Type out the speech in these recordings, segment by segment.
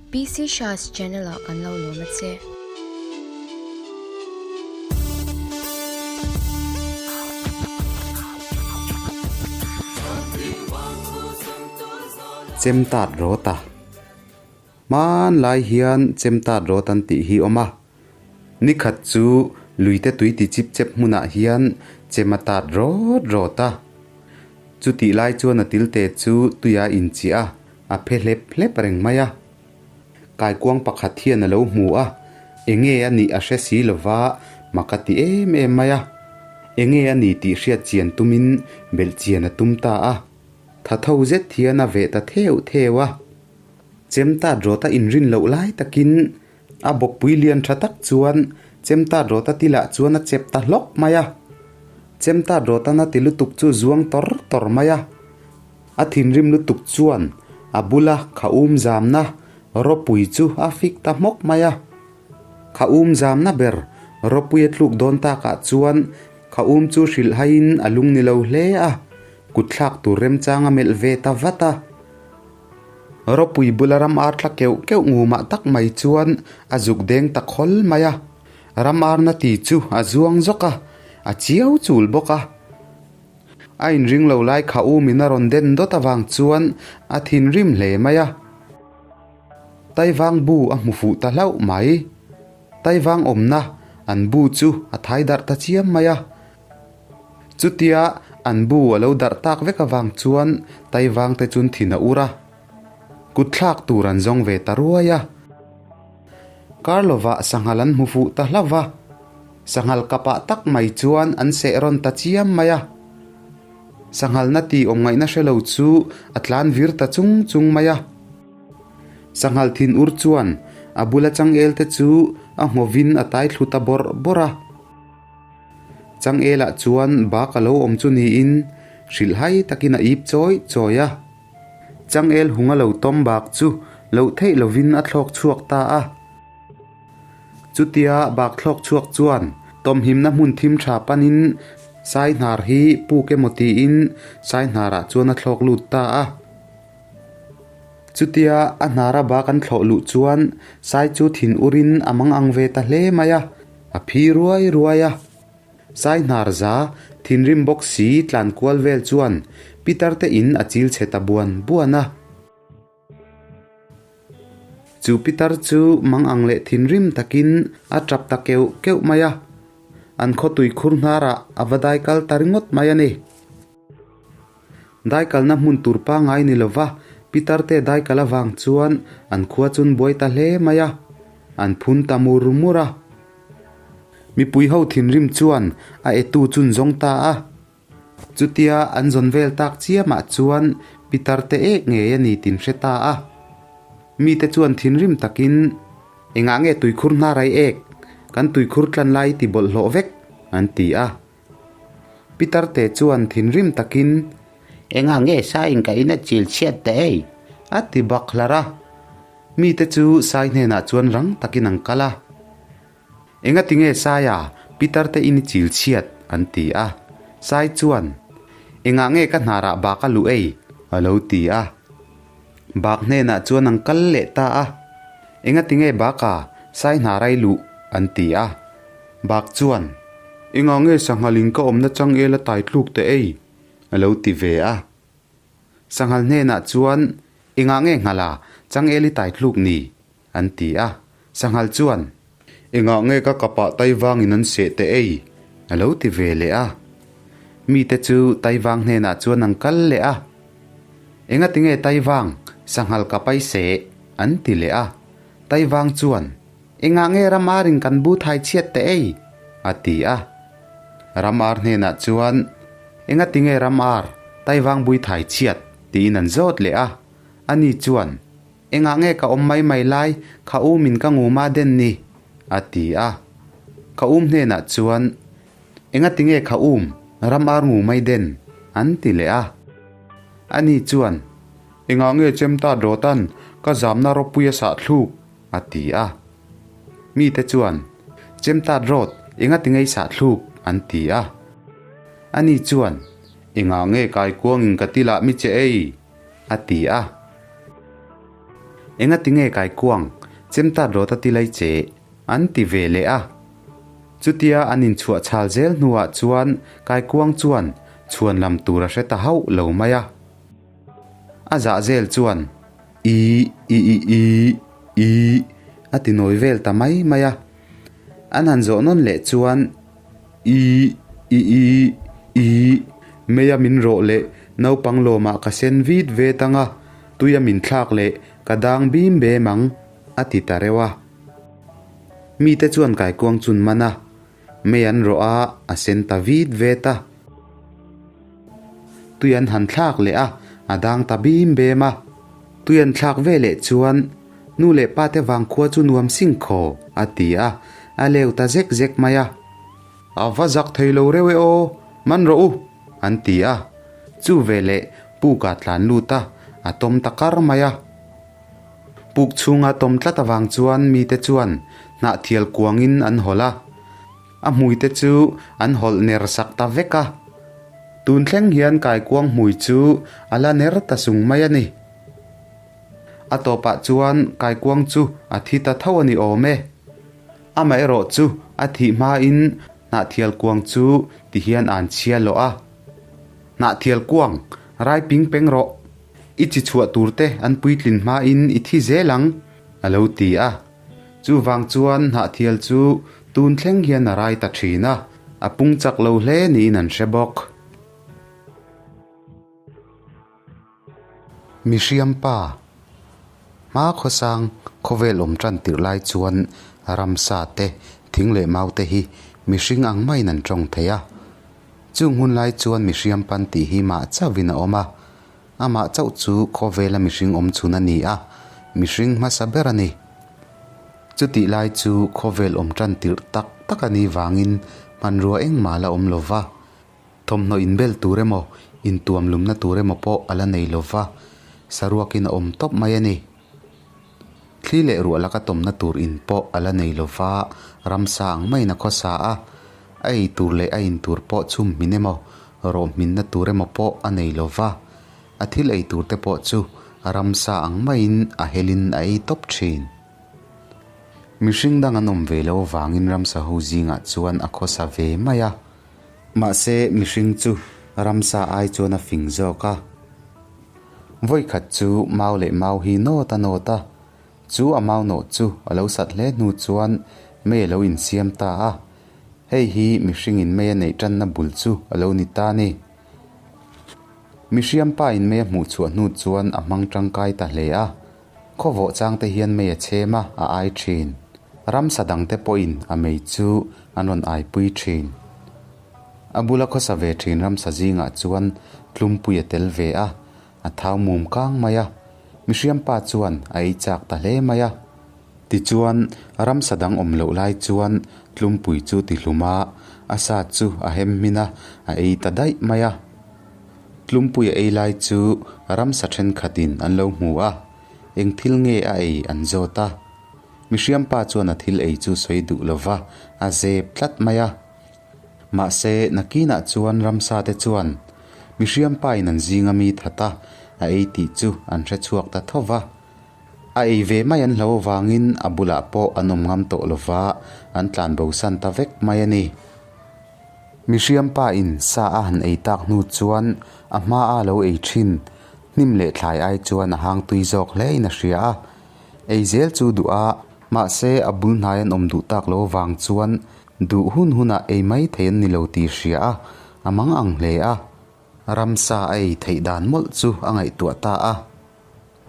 PC Shah's channel ah kan lo lawm a che. Chemtat rawt a. Hmanlai hian chemtat rawt an tih hi awm a. Nikhat chu luite tui ti chip chep hmunah hian chem a tat rawt rawt a. Chutih lai chuan a tilte chu tuia inchiah a. A phe hlep hlep reng mai a. Kaikuang pakhat hian a lo hmu a, enge a nih a hre si lova mak a ti em em mai a. Enge a ni tih hriat chian tumin belh chian a tum ta a. Tha tho zet hian a veh ta theuh theuh a. Chemtat rawta inrin loh lai takin a bawkpui lian tha tak chuan chemtat rawta tilah chuan a chep ta hlawk mai a. Chemtat rawta na ti lutuk chu zuang tawr tawr mai a. A thinrim lutuk chuan a bula kha um zamna ropui chu a fik ta hmawk mai a. Kha um zamna ber ropui a tluk dawn takah chuan kha um chu hrilh haiin a lung ni lo hle a, kutthlak tur remchang a melh ve ta vat a. Ropui bula ram ar tla keuh keuh ngumah tak mai chuan a zuk deng ta khawl mai a. Ram arna ti chu a zuang zawk a, a chiau chul bawk a. A inring lo lai kha u min a rawn den dawt avang chuan a thinrim hle mai a. Taivang bu a hmu fuh ta hlauh mai. Taivang awmna an bu chu a thai darh ta chiam mai a. Chutia an bu a lo darh tak vek avang chuan Taivang te chun thin a ur a. Kutthlak tur an zawng ve ta ruai a. Karlovah sanghal an hmu fuh ta hlauh va. Sanghal kapah tak mai chuan an seh rawn ta chiam mai a. Sanghal na tih awm ngaihna hre lo chu a tlan vir ta chung chung mai a. Sanghal thin ur chuan a bula changel te chu a nghovin a tai thlu ta bawrh bawrh a. Changelah chuan bak a lo awm chu niin hrilhhai takin a ip chawi chawi a. Changel hung a lo tawm bak chu loh theih lovin a thlawk chhuak ta a. Chutia bak thlawk chhuak chuan tawmhimna hmun thim tha panin sai hnar hi puk emaw tiin sai hnarah chuan a thlawk lut ta a. Chutia a hnara bak an thlawh luh chuan sai chu thin urin a mang ang ve ta hle mai a, a phi ruai ruai a. Sai hnar za, thinrim bawk si tlan kual vel chuan Peter te in a chil chhe ta buan buan a. Chu pitar chu mang ang leh thinrim takin a tap ta keuh keuh mai a, an khawtui khur hnarah a va daikal ta ringawt mai a ni. Daikalna hmun tur pangngai ni lova pitarte daikal avang chuan an khua chun buai ta hle mai a, an phun ta mur mur a. Mipui ho thinrim chuan a etu chun zawng ta a. Chutia an zawn vel tak chiamah chuan pitar te ek ngei a ni tin hre ta a. Mite chuan thinrim takin, Engah nge tuikhur hnarai ek? Kan tuikhur tlan lai ti bawlhhlawh vek, an ti a. Pitar te chuan thinrim takin, Engah nge saiin ka in a chil chhiat ta ei? A ti bak hlar a. Mite chu sai hnenah chuan rang takin an kal a. Engati nge Saia, Pitar te in i chil chhiat? an ti a. Sai chuan, Engah nge ka hnarah bak a luh ei? a lo ti a. Bak hnenah chuan an kal leh ta a. Engati nge baka Sai hnar ai luh? an ti a. Bak chuan, Engah nge sanghal in ka awmna changel a tai tluk teh ei? a lo ti ve a. Sanghal hnenah chuan, Engah nge nghala changel i tai tluk ni? An ti a. Sanghal chuan, Engah nge ka kapah Taivangin an seh teh ei? a lo ti ve leh a. Mite chu Taivang hnenah chuan an kal leh a. Engati nge Taivang, Sanghal kap ai seh? an ti leh a. Taivang chuan, Engah nge Ramarin kan bu thai chhiat teh ei? a ti a. Ramar hnenah chuan, Engati nge Ramar, Taivang bui thai chhiat? tiin an zawt leh a. Ani chuan, Engah nge ka awm mai mai lai, kha um in ka ngum a den ni? a ti a. Kha um hnenah chuan, Engati nge kha um, ram ar ngu mai den? an ti leh a. Ani chuan, Engah nge chem ta dawtan ka zamna ropui a sah thluk? a ti a. Mite chuan, Chem ta dawt, engati nge i sah thluk? an ti a. Ani chuan, Engah nge kaikuangin ka tilah mi che ei? a ti a. Engatinge kaikuang, chemtat rawt a ti lai che? an ti ve leh a. Chutia an inchhuah chhal zel hnuah chuan kaikuang chuan chhuan lam tur a hre ta hauh lo mai a. A zah zel chuan I, i, i, i, i a ti nawi vel ta mai mai a. An han zawh nawn leh chuan I, i, i, i, meia min rawh leh naupang lawmah ka sen vit vet ang a, tuia min thlak leh ka dang bim bem ang, a ti ta reuh a. Mite chuan kaikuang chun man a, mei an rawh a, a sen ta vit vet a. Tui an han thlak leh a, a dang ta bim bem a. Tui an thlak ve leh chuan, Nu leh pa te vang khua chu nuam sing khaw, a ti a, a leu ta zek zek mai a. A va zak thei lo reuh e aw, man rawh u, an ti a. Chu veleh puk ah tlan lut a, a tawm ta kar mai a. Puk chhunga tawm tlat avang chuan mite chuan hnahthial kuangin an hawlh a. A hmuite chu an hawlh ner sak ta vek a. Tun thleng hian kaikuang hmui chu a la ner ta sung mai a ni. A tawpah chuan kaikuang chu a thi ta tho a ni awm e. Amaherawh chu a thih hmain hnahthial kuang chu ti hian an chhia lawh a. Hnahthial kuang, rai ping peng rawh. I chi chhuah tur te an puitlin hmain i thi zel ang, a lo ti a. Chuvang chuan hnahthial chu tun thleng hian a rai ta thin a, a pung chak lo hle niin an hre bawk. Mihriam pa, hma khawsang khawvel awm tan tirh lai chuan ramsa te, thing leh mau te hi mihring ang maiin an tawng thei a. Chung hun lai chuan mihriam pan tih hi mah chauhin a awm a, Amah chauh chu khawvela mihring awm chhun a ni a, mihring hmasa ber a ni. Chutih lai chu khawvel awm tan tirh tak tak a nih vangin hmanrua engmah a la awm lo va, thawmhnaw inbel tur emaw, intuam lumna tur emaw pawh a la nei lo va, saruakin a awm tawp mai a ni. Thli leh ruah laka tawmna tur in pawh a la nei lo va, ramsa ang maiin a khawsa a, a ei tur leh a in tur pawh chhum hmin emaw, rawh hminna tur emaw pawh a nei lo va, a thil ei tur te pawh chu ramsa ang maiin a helin a ei tawp thin. Mihring dang an awm ve lo avangin ramsa ho zingah chuan a khawsa ve mai a, mahse mihring chu ramsa ai chuan a fing zawk a. Vawikhat chu mau leh mau hi nawt a nawt a, chu a mau nawh chu a lo sat hle hnu chuan mei a lo insiam ta a, hei hi mihringin mei a neih tanna bul chu a lo ni ta a ni. Mihriam pa in mei a hmuh chhuah hnu chuan a hmang tangkai ta hle a, khawvawh chang te hian mei a chhem a, a ai thin. Ramsa dang te pawhin a mei chu an rawn aipui thin. A bula khawsa ve thin ramsa zingah chuan tlumpui a tel ve a, a thau mum kang mai a. Mihriam pa chuan a ei chak ta hle mai a. Tichuan, ramsa dang awm loh lai chuan tlumpui chu ti hlum a, a sa chu a hem hmin a, a ei ta daih mai a. Tlumpui a ei lai chu ramsa thenkhatin an lo hmu a, eng thil nge a ei an zawt a. Mihriam pa chuan a thil ei chu sawi duh lova, a zep tlat mai a. Mahse, nakinah chuan ramsa te chuan mihriam pa in an zinga mi that a, a ei tih chu an hre chhuak ta tho va. A ei ve mai an hlo avangin a bulah pawh an awm ngam tawh lova, an tlan bosan ta vek mai a ni. Mihriam pa in sa a han ei tak hnu chuan a hma a lo ei thin, hnim leh thlai ai chuan a hang tui zawk hle in a hria a. Ei zel chu duh a, mahse a bul hnai an awm duh tak lo avang chuan Duh hun hunah ei mai thei an ni lo tih hria a, a mang ang hle a. Ramsa a ei theih dan mawlh chu a ngaihtuah ta a.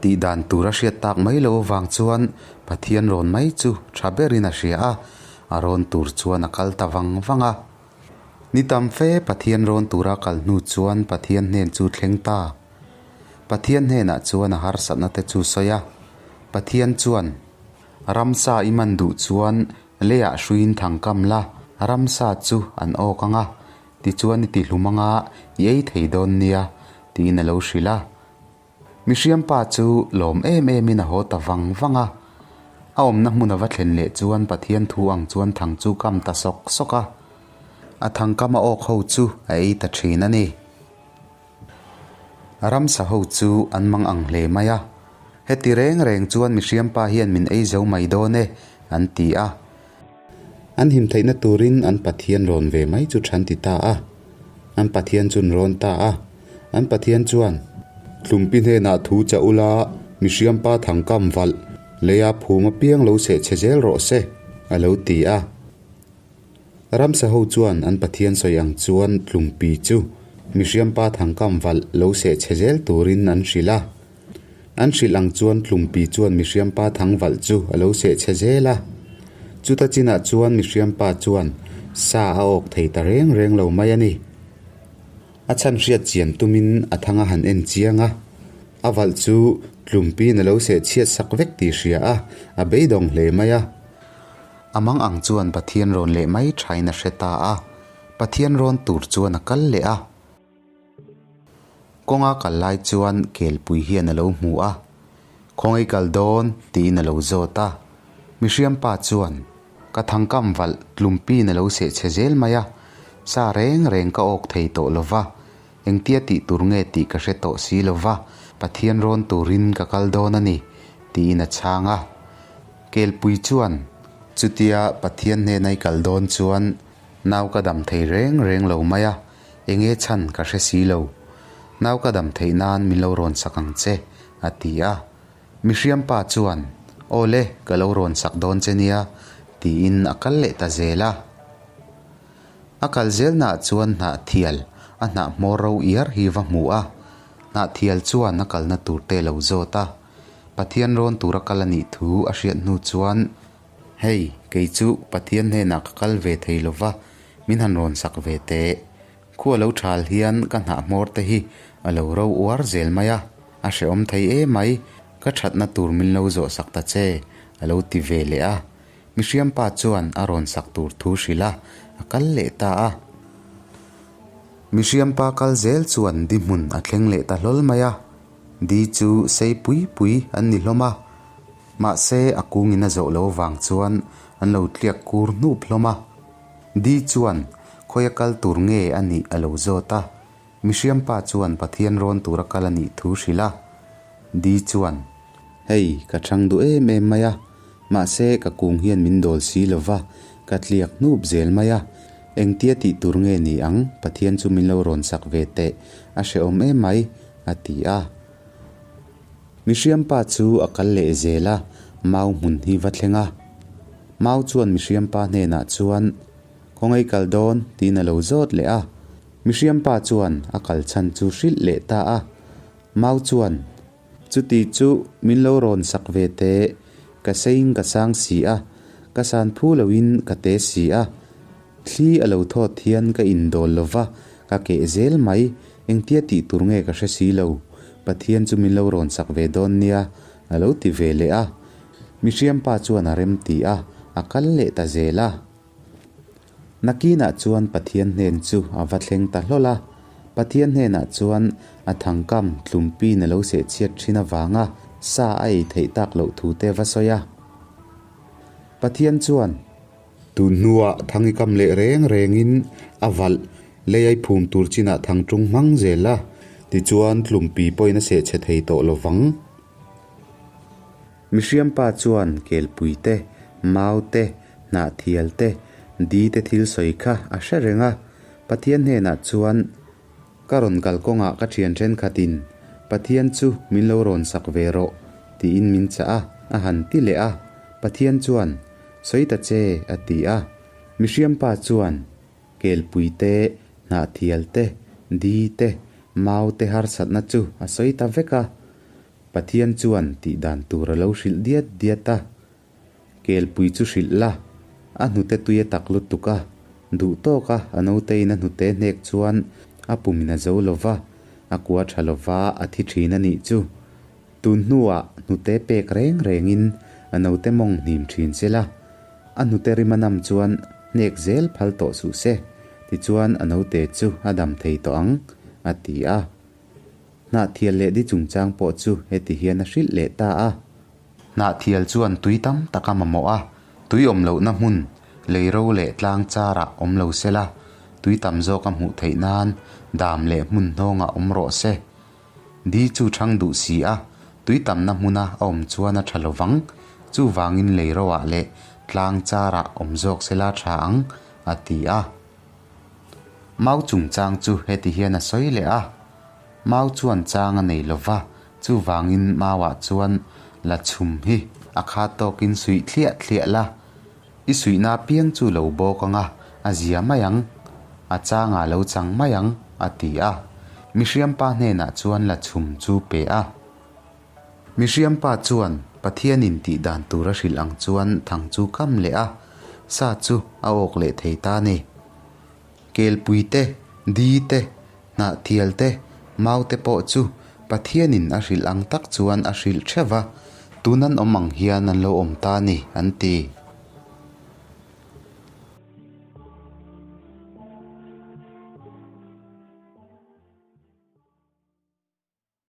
Tih dan tur a hriat tak mai lo avang chuan Pathian rawn mai chu tha berin a hria a, a rawn tur chuan a kal ta vang vang a. Ni tam fe Pathian rawn tura kal hnu chuan Pathian hnen chu thleng ta. Pathian hnenah chuan a harsatna te chu sawi a. Pathian chuan, Ramsa i man duh chuan Leiah hruiin thang kam la, ramsa chu an awk ang a, tichuan i ti hlum ang a, i ei thei dawn nia, tiin a lo hrilh a. Mihriam pa chu lawm em emin a haw ta vang vang a. A awmna hmun a va thlen leh chuan Pathian thu ang chuan thang chu kam ta sawk sawk a. A thang kam a awk ho chu a ei ta thin a ni. Ramsa ho chu an mang ang hle mai a. Heti reng reng chuan mihriampa hian min ei zo mai dawn e, an ti a. An him theihna turin an Pathian rawn ve mai chu than ti ta a. An Pathian chun rawn ta a. An Pathian chuan, Tlumpi hnenah thu chah ula, mihriampa thangkam valh, leia phum apiang lo seh chhe zel rawh se, a lo ti a. Ramsa ho chuan an Pathian sawi ang chuan Tlumpi chu mihriampa thangkam valh lo seh chhe zel turin an hrilh a. An hrilh ang chuan Tlumpi chuan mihriampa thang valh chu a lo seh chhe zel a. Chuta chinah chuan mihriampa chuan sa a awk thei ta reng reng lo mai a ni. A chhan hriat chian tumin a thang a han en chiang a, a valh chu Tlumpiin a lo seh chhiat sak vek tih hria a, a beidawng hle mai a. A mang ang chuan Pathian rawn leh mai thain a hre ta a, Pathian rawn tur chuan a kal leh a. Kawnga kal lai chuan kelpui hian a lo hmu a, Khawngaih kal dawn? tiin a lo zawt a. Mihriampa chuan, Ka thangkam valh tlumpiin a lo seh chhe zel mai a, sa reng reng ka awk thei tawh lo va, engtia tih tur nge tih ka hre tawh si lo va, Pathian rawn turin ka kal dawn a ni, tiin a chhang a. Kelpui chuan, Chutia Pathian hnena i kal dawn chuan nau ka dam thei reng reng lo mai a, enge chhan ka hre si lo. Nau ka dam theih nan min lo rawn sak ang che, a ti a. Mihriampa chuan, Aw le, ka lo rawn sak dawn che nia, tiin a kal leh ta zel a. A kal zelnaah chuan Hnahthial, a hnah hmawr ro iar hi va hmu a. Hnahthial chuan a kalna tur te lo zawt a. Pathian rawn tura kal a nih thu a hriat hnu chuan, Hei, kei chu Pathian hnenah ka kal ve thei lo va, min han rawn sak ve teh. Khua lo thal hian ka hnah hmawr te hi a lo ro uar zel mai a, a hrehawm thei em mai, ka thatna tur min lo zawh sak ta che, a lo ti ve leh a. Mihriampa chuan a rawn sak tur thu hrilh a, a kal leh ta a. Mihriampa kal zel chuan di hmun a thleng leh ta hlawl mai a. Di chu sei pui pui an ni hlawm a, mahse a kungin a zawh lo avang chuan an lo tliak kur hnup hlawm a. Di chuan khawia kal tur nge a nih a lo zawt a, mihriampa chuan Pathian rawn tura kal a nih thu hrilh a. Di chuan, Hei, ka chhang duh em em mai a, mahse ka kung hian min dawl si lo va, ka tliak hnup zel mai a, engtia tih tur nge ni ang, Pathian chu min lo rawn sak ve teh, a hrehawm em mai, a ti a. Mihriampa chu a kal leh zel a, mau hmun hi va thleng a. Mau chuan mihriampa hnenah chuan, Khawngaih kal dawn? tiin a lo zawt leh a. Mihriampa chuan a kal chhan chu hrilh leh ta a. Mau chuan, Chuti chu min lo rawn sak ve teh, ka seiin ka sang si a, ka san phu loin ka te si a. Thli a lo thawt hian ka indawl lo va, ka keh zel mai, engtia tih tur nge ka hre si lo, Pathian chu min lo rawn sak ve dawn nia, a lo ti ve leh a. Mihriampa chuan a rem ti a, a kal leh ta zel a. Nakinah chuan Pathian hnen chu a va thleng ta hlawl a, Pathian hnenah chuan a thangkam tlumpiin a lo sehchhiat thin avanga sa a ei theih tak loh thu te va sawi a. Pathian chuan. Tun hnuah thang i kam leh reng rengin a valh lei ai phum tur chinah thang tung hmang zel a, tichuan tlumpi pawhin a sehchhe thei tawh lo vang. Mihriampa chuan kelpui te, mau te, hnahthial te, di te thil sawi kha a hre reng a, Pathian hnenah chuan, Ka rawn kal kawngah ka thian thenkhatin Pathian chu min lo rawn sak ve rawh tiin min chah a, a han ti leh a. Pathian chuan, Sawi ta che, a ti a. Mihriampa chuan, Kelpui te, hnahthial te, di te, mau te harsatna chu a sawi ta vek a. Pathian chuan tih dan tur a lo hrilh diat diat a. Kelpui chu hrilh la, a hnute tui a tak lutuk a, duh tawk a a nautein a hnute hnek chuan a pumin a zo lo va, a kua tha lo va a thi thin a nih chu. Tun hnuah hnute pek reng rengin a naute mawng hnim thin se la, a hnute rim a nam chuan hnek zel phal tawh suh se, tichuan a naute chu a dam thei tawh ang, a ti a. Hnahthial leh di chungchang pawh chu heti hian a hrilh leh ta a. Hnahthial chuan tui tam tak a mamawh a, tui awm lohna hmun, lei ro leh tlang charah awm lo se la, tui tam zawk a hmuh theih nan dam leh hmun hnawngah awm rawh se. Di chu chhang duh si a, Tui tamna hmuna a awm chuan a tha lovang, chuvangin lei roah leh tlang charah awm zawk sela tha ang, a ti a. Mau chungchang chu heti hian a sawi leh a, Mau chuan chang a nei lova, chuvangin mauah chuan la chhum hi a khat tawkin suih thliah thliah la, I suihna apiang chu lo bawk ang a, a zia mai ang. A changah lo chang mai ang, a ti a. Mihriampa hnenah chuan la chhum chu pe a. Mihriampa chuan Pathianin tih dan tur a hrilh ang chuan thang chu kam leh a, sa chu a awk leh thei ta a ni. Kelpui te, di te, Hnahthial te, mau te pawh chu Pathianin a hrilh ang tak chuan a hrilh theuh va, tun an awm ang hian an lo awm ta a ni, an ti.